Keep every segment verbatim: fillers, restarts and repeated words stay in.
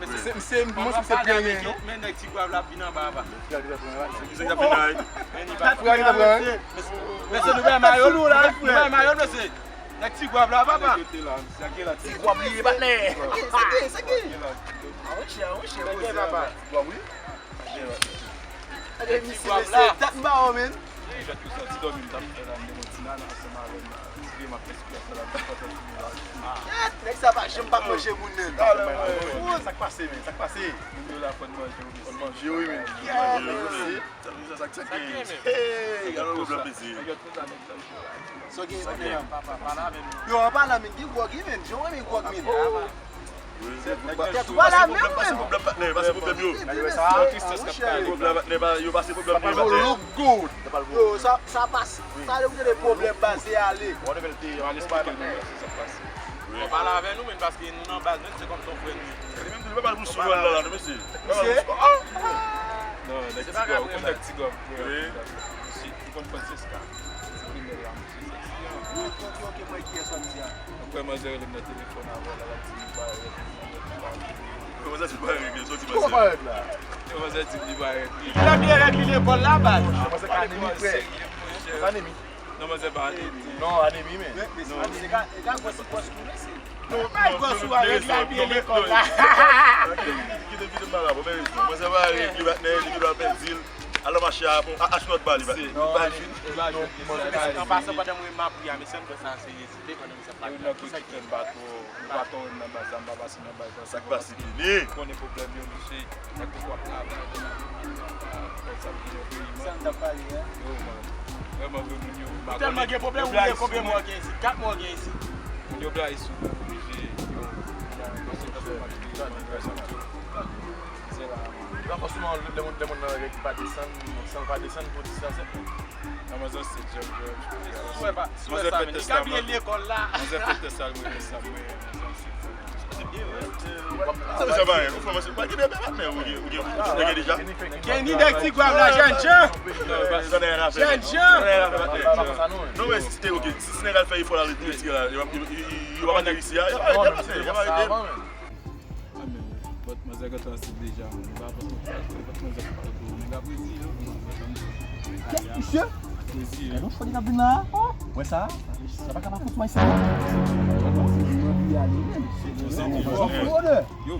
Mesye, mesye, mwen se plenyen, non? Men nèg Ti Gwav la ap vin anba, anba. Mesye, nou bay mayo, nou bay mayo, mesye. Nèg Ti Gwav la, papa. Ti Gwav li ye patnè. Sa ki, sa ki? Awoche, awoche, papa. Ti Gwav, wi. Gade misye, mesye, dat m ba w, men. Jwèt yo soti dòmi, m t ap fè la, m te mwen ti nana ansanm avè m. Ti vye m ap espre fè la, m t ap fè ti vye la. Nèg sa pa janm pa manje moun, men. Sa k pase, men? Sa k pase? Moun yo la fò n manje, wi, men. Fò n manje, wi, men. Sa k pase? Sa k pase, men? Hey, gade yon pwoblèm, mesye. Sa w gen, papa? Yo, an palan, men, gen gwòg, wi, men. Jan w renmen gwòg, men. Wi. Tèt ou pa la menm, menm. Pase pwoblèm, patnè, pase pwoblèm yo. Pase pwoblèm, patnè, yo pase pwoblèm yo, patnè. Yo, sa, sa pase. Sa yo gen de pwoblèm, baz, se ale. Yo al esplike nou, men, se sa k pase. Yo pale avè nou, men, paske nou nan baz, men, se kòm se yon frè nou ye. Li menm tou, li pa pale pou sou la, la, non, mesye. Mesye? Non, nèg Tigòm, ou konn nèg Tigòm. Wi. Li konn Francisca. Se kriminèl la, mesye. Ok, ok, ok, mwen ki sòti a. Mwen kwè manzè rele m nan telefòn avan la, l ap di li pa règle, manzè di li pa règle. Kòman sa, di li pa règle? Sòti manzè. Kòman parèt la? Yo, manzè di m li pa règle. Li pa byen règle lekòl la, baz. Manzè ka anemi, frè. Manzè anemi. Non, manzè pa anemi. Non, anemi, men. Non. Se ka, se ka gwo sipòs tou, mesye. Non, bay gwo sou a, règle al byen lekòl la. Kite, kite, kite m pale, bon, men, manzè pa règle, li bat nèg, li pa pèdi l. Alò, mache a, bon, a, achte lòt ba li, ba, li pa vin. An pasan, pandan mwen m ap ri a, mesye, m kwè sa serye, se te pandan misye ap pale. Yo nan ki kite m pa twò, m pa twò renmen nan baz sa, m pa pase nan baz sa. Sa k pase, Kini? Konnen pwoblèm yo, mesye, nèg poko ap travay, fè sa vin nan peyi, man. Sa n t ap pale, en? Yo, man. Vrèman, vre, moun yo, m pa konnen. Ou tèlman gen pwoblèm, ou gen konbyen mò gen isit? Kat mò gen isit? Moun yo blayi sou mwen, oblije, yo, yo se tankou m ap di, yo, mwen, mwen, mwen. Mizè la. Li pa fòseman lè moun, lè moun nan règ pa desann, san l pa desann pou distanse. Non, manzè se djòb, djòb. Si w wè pa, si w wè sa, men li ka byen lekòl la. Manzè fè tès la, mwen fè sa, mwen. Sa misye pa gen, ou fè manzè pa gen bebe patnè, ou gen, ou gen, ou gen deja. Kenny nèg Tigwav la, jèn jan. Jèn jan. Non, men si te, ok, si nèg al fè efò la, retire tigè la, yo pa, yo, yo, yo pa mete isi a, yo pa mete, yo pa mete. Ah, men, but manzè gentan ansent deja, man. Li pa fòt mwen, li pa fòt manzè ki pa tou. Nèg ap rezi, yo. Kèt, misye? Ap rezi, yo. Gade yon fò li k ap vin la, a. Wè sa? Sa pa ka pa fòt mwen, sa. Yo, men, yo,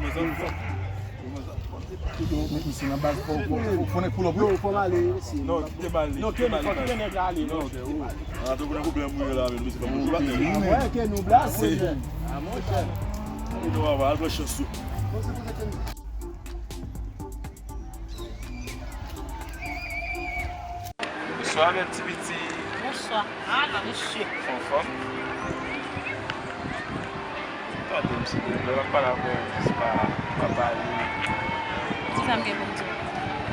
men, misye nan baz, fò, fò, fò, fò nèg pull up, wi. Yo, fò m ale, mesye. Non, kite m ale, kite m ale, kite nèg la ale, monchè, oh. Ah, tou konnen pwoblèm ou ye la, men, mesye, pa pou bat nèg. Ah, mwen ke nou blaze, monchè. Ah, monchè. Ou nou ava al pran chans ou. Bonswa, bèl ti piti. Bonswa. Ah, la, mesye. Anfòm? Tande, mesye, lè m ap pale avè w, se pa, pa pale. Kisa m gen pou m di w?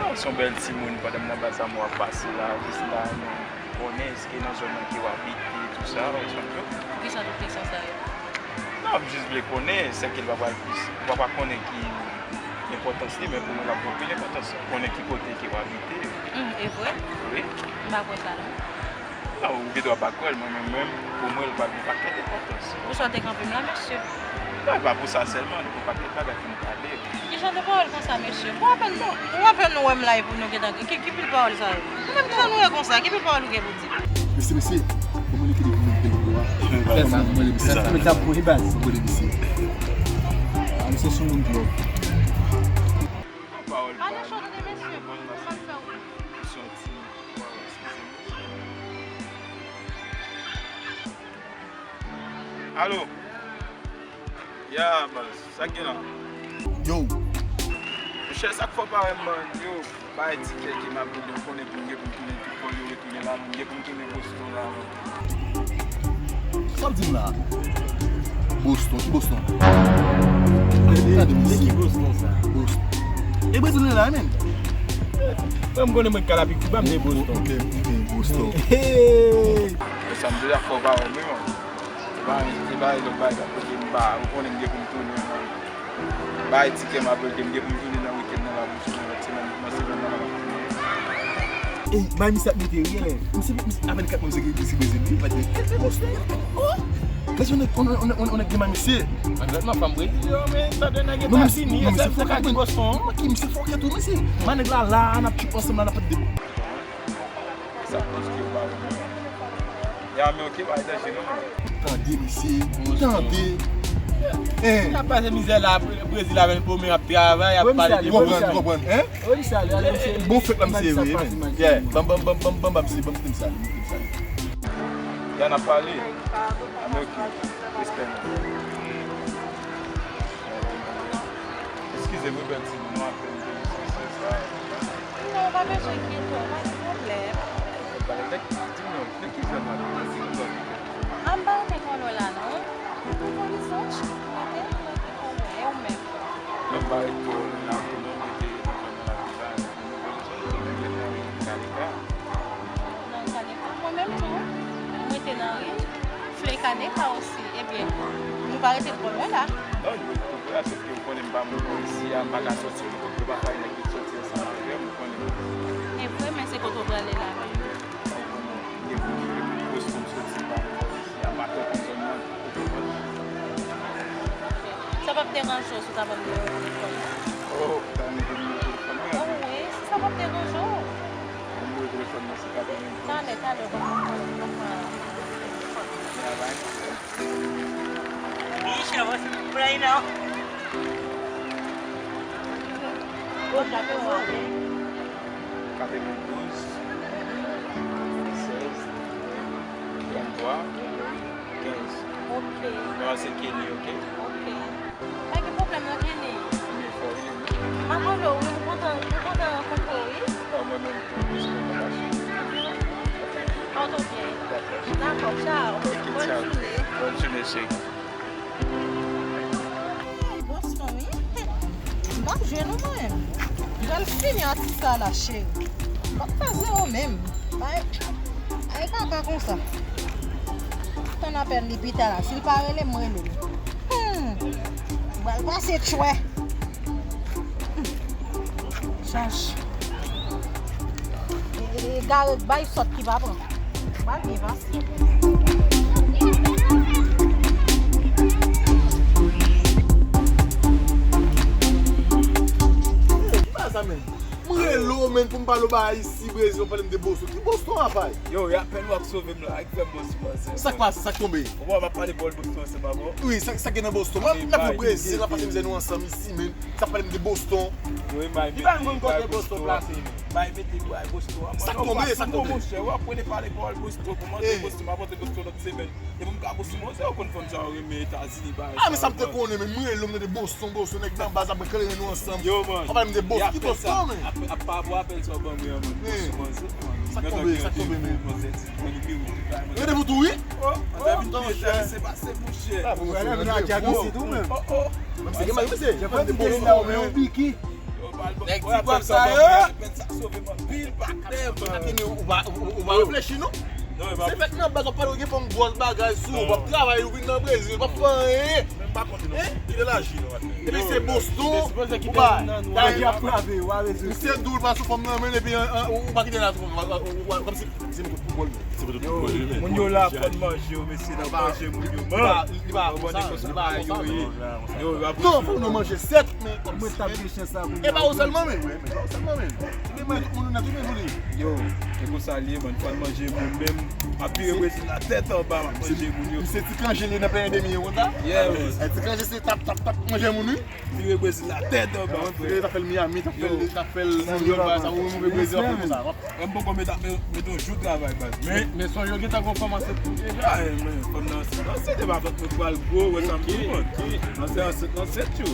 Non, se yon bèl timoun, pandan m nan baz la, m wè w ap pase la, jis la, non. Konnen èske nan zòn nan ke w abite, tou sa, w konprann? Poukisa tout kesyon sa yo? Non, m jis vle konnen, sèke l pa pral plis, ou pa, pa konnen ki enpòtans li, men pou mwen, l ap gen anpil enpòtans. Konnen ki kote ke w abite. Hmm, e vre? Wi. M pa kwè sa, non. Non, ou gen dwa pa kwè l, mwen menm, menm, pou mwen, l pral gen yon pakèt enpòtans. Poukisa w te kanpe m la, mesye? Non, e pa pou sa sèlman, nou gen yon pakèt bagay pou nou pale. Ki jan de pawòl konsa, mesye? Bon, apèn nou, bon, apèn nou wè m live pou nou gentan, ki, ki pil pawòl sa yo? Nou menm, ki jan nou ye konsa? Ki pil pawòl ou gen pou di? Mesye, mesye, kòman li kite moun de yo a? Fè sa, mwen, mesye. Sa, sa, sa, pou li baz. Mwen, mesye. Ah, mesye, sou moun twòp. Pawòl baz. Mesye, pou nou mal fè ou. Alo. Ya, baz, sa k gen la? Yo. Monchè, sa k fè w pa wè m, man? Yo, bay tikè ke m ap rele w, konnen pou m gen pou m tounen tout bò yo retounen la, man. M gen pou m tounen Boston la, man. Sa w di m la? Boston, ki Boston? Tande, mesye. Ki Boston sa? Boston. E Brezil la, men. Mwen, m konnen mwen k al Abitiba, m te Boston. Ok, ok, Boston. Hey! E sa m deja fè w pa wè m, wi, man. E pa, e pa lòt bagay k ap kote m pa, ou konnen m gen pou m tounen, man. Bay tikè m ap rele, m gen pou m tounen nan wikenn nan la, pou m tounen lòt semèn, nan semèn nan la. Ey, bay misye ap mete rye. Misye, misye, avè l kat mwa misye gen, misye Brezil, wi, pa de. Oh! Gade yon nèg, on, on, on, on nèg gen may misye. Malgre m ap fanm Brezil yo, men tande nèg Etazini, e sèl fòkè ki Boston. Ok, misye fòkè tou, mesye. May nèg la la, n ap trip ansanm la, n ap pèt de. Sa plis ke w pa wè. Ya, men ok, pa danje non, men. Tande, mesye, tande. N ap pase mizè la, Brezil avè l pwomen ap travay, ap pale de pwoblèm. Ou konprann, ou konprann, en? Bon fèt la, mesye, vre, men. Yeah, ban, ban, ban, ban, ban, ban, mesye, ban, kite m sale, kite m sale. Ya, n ap pale. A, men ok. Respè, man. Se vre, bèl timoun, w ap fè m peye sou sa. Non, ou pa bezwen enkyete w, pa gen pwoblèm. Bagay tèt, di m non, nan ki zòn w ap viv, nan ki zòn w ap viv? A, m pa rete Kòlò la, non. M rete Bèlizonch, m rete, m rete Kòlò. E ou menm? Mwen pa rete Kòlò la, non, m rete nan zòn nan la, m rete nan Bèlizonch, m rete nan Kaneka. Nan Kaneka? Mwen menm tou, m rete nan ri. Flè Kaneka osi. Ebyen, nou pa rete twò lwen la. Non, nou rete twò lwen la, sèke ou konnen m pa moun bò isi a, m pa ka sòti, ou pa ka wè nèg ki sòti ansanm avè m, ou konnen. E vre, men se kote w prale la menm? Ou konnen, m te vle Boston, m sòti, m pa moun bò isi a, m pa twò konn zòn nan, ou konprann? Sa p ap deranje w si w ta ban m nimewo telefòn nan? Oh, ou ta renmen nimewo telefòn mwen? Oh wi, si sa p ap deranje w. Ban m nimewo telefòn mwen, se katrevendouz. Talè, talè, ou va pran, ou va pran telefòn mwen. Travay. Bicha, what's up right now? Katrevendouz, sèz, tranntwa, kenz. Ok. Non, se Kenny, ok? Ok. Pa gen pwoblèm non, Kenny. Men fò rele m. M ap rele w, wi, m kontan, m kontan rankontre w, wi. Ah, mwen menm tou, plis kontan, ma chérie. Pòte w byen. Dakò. Dakò, tchao. Ok, tchao. Bòn jounen. Bòn jounen, cheri. Ay, Boston, wi. M p ap jwe non mwen menm. M pral fini atis sa la, cheri. M p ap fè zewo menm. Ay, ay kaka konsa. Tann apèl li pita la. Si l pa rele m, m rele l. Hmm. M pral pase tchwè. Hmm. Chach. E, e, egare, bay sòt ki pa pran. M pral byen pase. Ki bagay sa menm? M rele w menm pou m pale w bagay isi, Brezil, w pale m de Boston. Ki Boston, apay? Yo, e apèl ou a k sove m la, a k fè m bon sou manzè. Sa k pase, sa k tonbe? Ou wè, m ap pale bòl Boston ansanm avè w. Wi, sa, sa gen nan Boston? Mwen, n ap viv Brezil, n ap pase mizè nou ansanm isi, menm. Sa pale m de Boston. Wi, bay mete, bay Boston plase, men. Bay mete, bay Boston. Sa k tonbe, sa k tonbe? Monchè, w ap pale bòl Boston, kòman se Boston, m ap antre Boston lòt semèn. Depi m ka Boston, monchè, ou konn fanm sa yo renmen Etazini, bagay sa. Ah, men sa m te konnen, men m rele w, m tande Boston, Boston, nèg nan baz ap klere nou ansanm. Yo, man. Ou pale m de Boston, ki Boston, men? Ap, ap pa vwa apèl sa w ban mwen an, man. Boston, man, se, man. Sa k tonbe, sa k tonbe, men? Randevou tou, wi? Oh, oh, monchè. Se pase, monchè. Ah, bon, se randevou. Oh, oh. Menm si gen mal, mesye. Jan fè ti dezi la, ou men yon biki. Nèg ti gwap sa yo. Pèt sa sove m anpil, patnè, man. Ou pa, ou, ou pa reflechi, non? Se fèt nan baz w ap pale, ou gen fanm gwòs bagay sou ou, w ap travay, ou vin nan Brezil, w ap fè anyen. Men m pa konte non. Kite laji non, patnè. Epi se Boston, ou pa. Laji ap frape, w a rezon. Misye di w pa sou fanm nan, men epi, an, an, ou pa kite la sou fanm nan, ou, ou, ou, kòmsi. Se pou tout pou bòl, men. Yo, moun yo la, fò n manje yo, mesye, n ap manje moun yo, man. Li pa konsa, li pa konsa, men. Yo, yo ap. Non, fò nou manje sèt, men kòmsi. Mwen t ap gen chans la pou. E pa ou sèlman, men. E pa ou sèlman, men. Men mwen, tout moun nèt, wi, men, vre. Yo, e konsa l ye, man. Fò n manje moun menm. M ap vire Brezil la tèt anba, m ap manje moun yo. Se ti kanje li nan plen demi, konsa? Yeah, man. E ti kanje se tap, tap, tap, manje moun, wi. Vire Brezil la tèt anba, frè. T ap fè l Miami, t ap fè l, t ap fè l New York, bagay sa, ou rive Brezil, ap fè konsa. Mwen poko met, met yon jou travay, baz. Men, men son yo gentan gon fanm ansent tou deja. Ah, men fanm nan ansent, ansent, e pa vant mwen pral gwo, wè sa m di w, man. Ansent, ansent, ansent, yo.